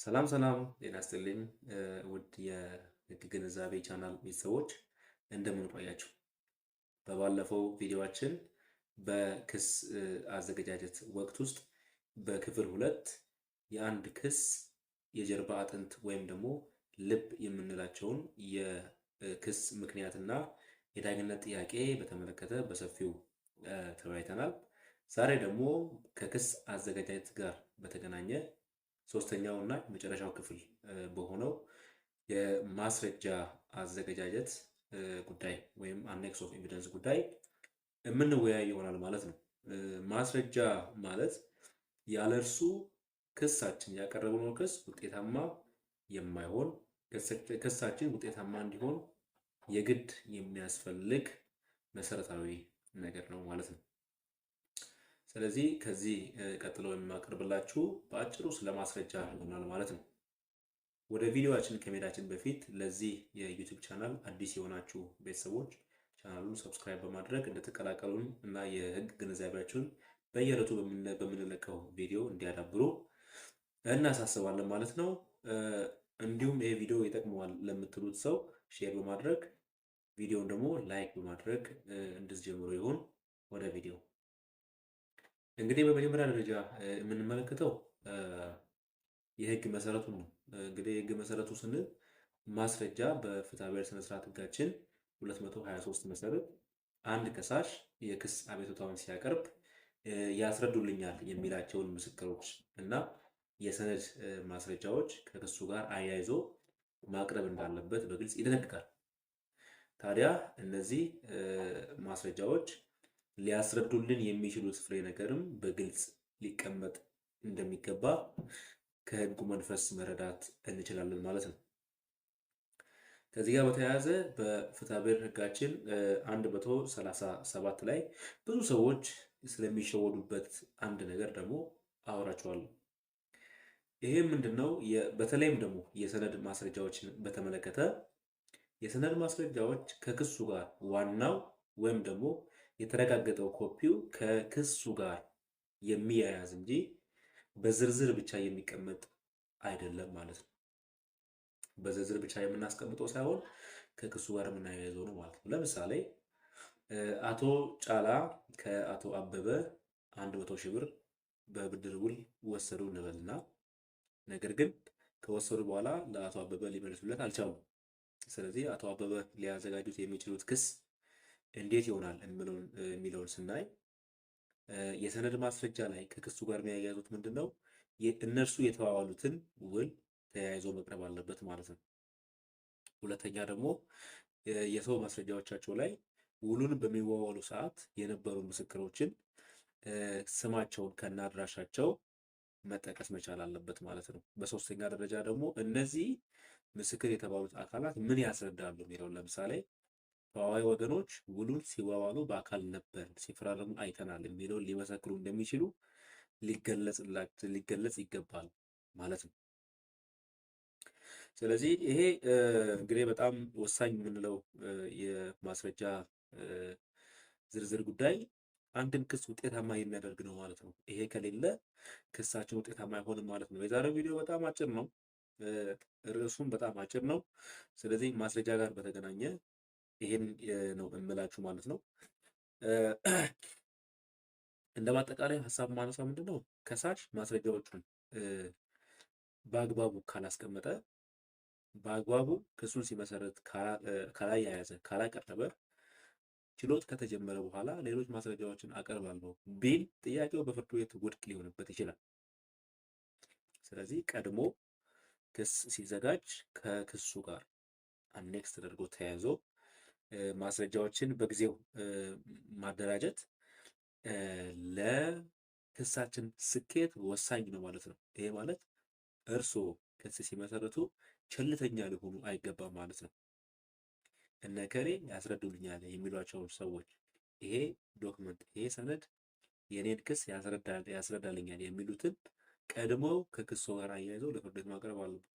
ሰላም ሰላም፣ ጤና ይስጥልኝ ውድ የህግ ግንዛቤ ቻናል ቤተሰቦች፣ እንደምን ቆያችሁ? በባለፈው ቪዲዮአችን በክስ አዘገጃጀት ወቅት ውስጥ በክፍል 2 የአንድ ክስ የጀርባ አጥንት ወይም ደግሞ ልብ የምንላቸውን የክስ ምክንያትና የዳኝነት ጥያቄ በተመለከተ በሰፊው ተወያይተናል። ዛሬ ደግሞ ከክስ አዘገጃጀት ጋር በተገናኘ ሶስተኛው እና የመጨረሻው ክፍል በሆነው የማስረጃ አዘገጃጀት ጉዳይ ወይም annex of evidence ጉዳይ የምንወያይ ይሆናል ማለት ነው። ማስረጃ ማለት ያለ እርሱ ክሳችን፣ ያቀረብነው ክስ ውጤታማ የማይሆን፣ ክሳችን ውጤታማ እንዲሆን የግድ የሚያስፈልግ መሰረታዊ ነገር ነው ማለት ነው። ስለዚህ ከዚህ ቀጥሎ የማቀርብላችሁ በአጭሩ ስለ ማስረጃ ይሆናል ማለት ነው። ወደ ቪዲዮአችን ከመሄዳችን በፊት ለዚህ የ YouTube ቻናል አዲስ የሆናችሁ ቤተሰቦች ቻናሉን subscribe በማድረግ እንድትቀላቀሉን እና የህግ ግንዛቤያችሁን በየዕለቱ በምንለቀው ቪዲዮ እንዲያዳብሩ እናሳስባለን ማለት ነው። እንዲሁም ይህ ቪዲዮ ይጠቅመዋል ለምትሉት ሰው share በማድረግ፣ ቪዲዮውን ደግሞ like በማድረግ እንድትጀምሩ ይሁን። ወደ ቪዲዮ። እንግዲህ በመጀመሪያ ደረጃ የምንመለከተው የህግ መሰረቱ ነው። እንግዲህ የህግ መሰረቱ ስንል ማስረጃ በፍትሐብሔር ስነስርዓት ህጋችን 223 መሰረት አንድ ከሳሽ የክስ አቤቱታውን ሲያቀርብ ያስረዱልኛል የሚላቸውን ምስክሮች እና የሰነድ ማስረጃዎች ከክሱ ጋር አያይዞ ማቅረብ እንዳለበት በግልጽ ይደነግጋል። ታዲያ እነዚህ ማስረጃዎች ሊያስረዱልን የሚችሉት ፍሬ ነገርም በግልጽ ሊቀመጥ እንደሚገባ ከህጉ መንፈስ መረዳት እንችላለን ማለት ነው። ከዚህ ጋር በተያያዘ በፍትሐብሔር ህጋችን 137 ላይ ብዙ ሰዎች ስለሚሸወዱበት አንድ ነገር ደግሞ አወራቸዋለሁ። ይሄም ምንድነው? በተለይም ደግሞ የሰነድ ማስረጃዎችን በተመለከተ የሰነድ ማስረጃዎች ከክሱ ጋር ዋናው ወይም ደግሞ የተረጋገጠው ኮፒው ከክሱ ጋር የሚያያዝ እንጂ በዝርዝር ብቻ የሚቀመጥ አይደለም ማለት ነው። በዝርዝር ብቻ የምናስቀምጠው ሳይሆን ከክሱ ጋር የምናያይዘው ነው ማለት ነው። ለምሳሌ አቶ ጫላ ከአቶ አበበ 100,000 ብር በብድር ውል ወሰዱ እንበልና ነገር ግን ከወሰዱ በኋላ ለአቶ አበበ ሊመልሱለት አልቻሉም። ስለዚህ አቶ አበበ ሊያዘጋጁት የሚችሉት ክስ እንዴት ይሆናል የሚለውን ስናይ የሰነድ ማስረጃ ላይ ከክሱ ጋር የሚያያዙት ምንድን ነው? እነርሱ የተዋዋሉትን ውል ተያይዞ መቅረብ አለበት ማለት ነው። ሁለተኛ ደግሞ የሰው ማስረጃዎቻቸው ላይ ውሉን በሚዋዋሉ ሰዓት የነበሩ ምስክሮችን ስማቸውን ከነአድራሻቸው መጠቀስ መቻል አለበት ማለት ነው። በሶስተኛ ደረጃ ደግሞ እነዚህ ምስክር የተባሉት አካላት ምን ያስረዳሉ የሚለውን፣ ለምሳሌ ተዋዋይ ወገኖች ውሉን ሲዋዋሉ በአካል ነበር፣ ሲፈራረሙ አይተናል የሚለውን ሊመሰክሩ እንደሚችሉ ሊገለጽ ይገባል ማለት ነው። ስለዚህ ይሄ እንግዲህ በጣም ወሳኝ የምንለው የማስረጃ ዝርዝር ጉዳይ አንድን ክስ ውጤታማ የሚያደርግ ነው ማለት ነው። ይሄ ከሌለ ክሳችን ውጤታማ አይሆንም ማለት ነው። የዛሬው ቪዲዮ በጣም አጭር ነው፣ ርዕሱም በጣም አጭር ነው። ስለዚህ ማስረጃ ጋር በተገናኘ ይሄን ነው እምላችሁ ማለት ነው። እንደ ማጠቃለያ ሀሳብ ማነሳው ምንድን ነው? ከሳሽ ማስረጃዎቹን በአግባቡ ካላስቀመጠ፣ በአግባቡ ክሱን ሲመሰረት ካላያያዘ፣ ካላቀረበ፣ ችሎት ከተጀመረ በኋላ ሌሎች ማስረጃዎችን አቀርባለሁ ቢል ጥያቄው በፍርድ ቤት ውድቅ ሊሆንበት ይችላል። ስለዚህ ቀድሞ ክስ ሲዘጋጅ ከክሱ ጋር annex ተደርጎ ተያይዞ ማስረጃዎችን በጊዜው ማደራጀት ለክሳችን ስኬት ወሳኝ ነው ማለት ነው። ይሄ ማለት እርስዎ ክስ ሲመሰርቱ ቸልተኛ ሊሆኑ አይገባም ማለት ነው። እነ እከሌ ያስረዱልኛል የሚሏቸውን ሰዎች፣ ይሄ document፣ ይሄ ሰነድ የኔን ክስ ያስረዳልኛል የሚሉትን ቀድመው ከክሱ ጋር አያይዘው ለፍርድ ቤት ማቅረብ አለበት።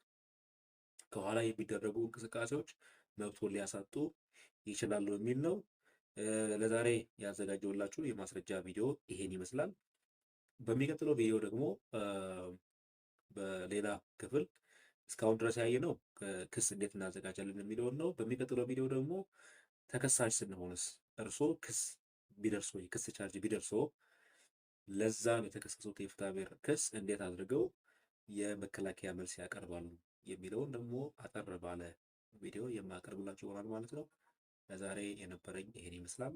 ከኋላ የሚደረጉ እንቅስቃሴዎች መብቶን ሊያሳጡ ይችላሉ የሚል ነው። ለዛሬ ያዘጋጀሁላችሁ የማስረጃ ቪዲዮ ይሄን ይመስላል። በሚቀጥለው ቪዲዮ ደግሞ በሌላ ክፍል። እስካሁን ድረስ ያየነው ክስ እንዴት እናዘጋጃለን የሚለውን ነው። በሚቀጥለው ቪዲዮ ደግሞ ተከሳሽ ስንሆንስ፣ እርሶ ክስ ቢደርሶ፣ የክስ ቻርጅ ቢደርሶ፣ ለዛ የተከሰሱት የፍትሐብሔር ክስ እንዴት አድርገው የመከላከያ መልስ ያቀርባሉ የሚለውን ደግሞ አጠር ባለ ቪዲዮ የማቀርብላችሁ ይሆናል ማለት ነው። ለዛሬ የነበረኝ ይሄን ይመስላል።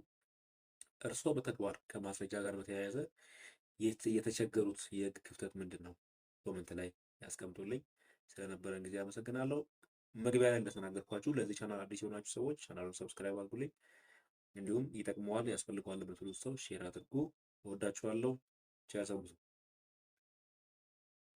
እርስዎ በተግባር ከማስረጃ ጋር በተያያዘ የተቸገሩት የህግ ክፍተት ምንድን ነው? Comment ላይ ያስቀምጡልኝ። ስለነበረን ጊዜ አመሰግናለሁ። መግቢያ ላይ እንደተናገርኳችሁ ለዚህ ቻናል አዲስ የሆናችሁ ሰዎች ቻናሉን subscribe አድርጉልኝ። እንዲሁም ይጠቅመዋል፣ ያስፈልገዋል ለምትሉት ሰው share አድርጉ። እወዳችኋለሁ። ቸር ሰንብቱ።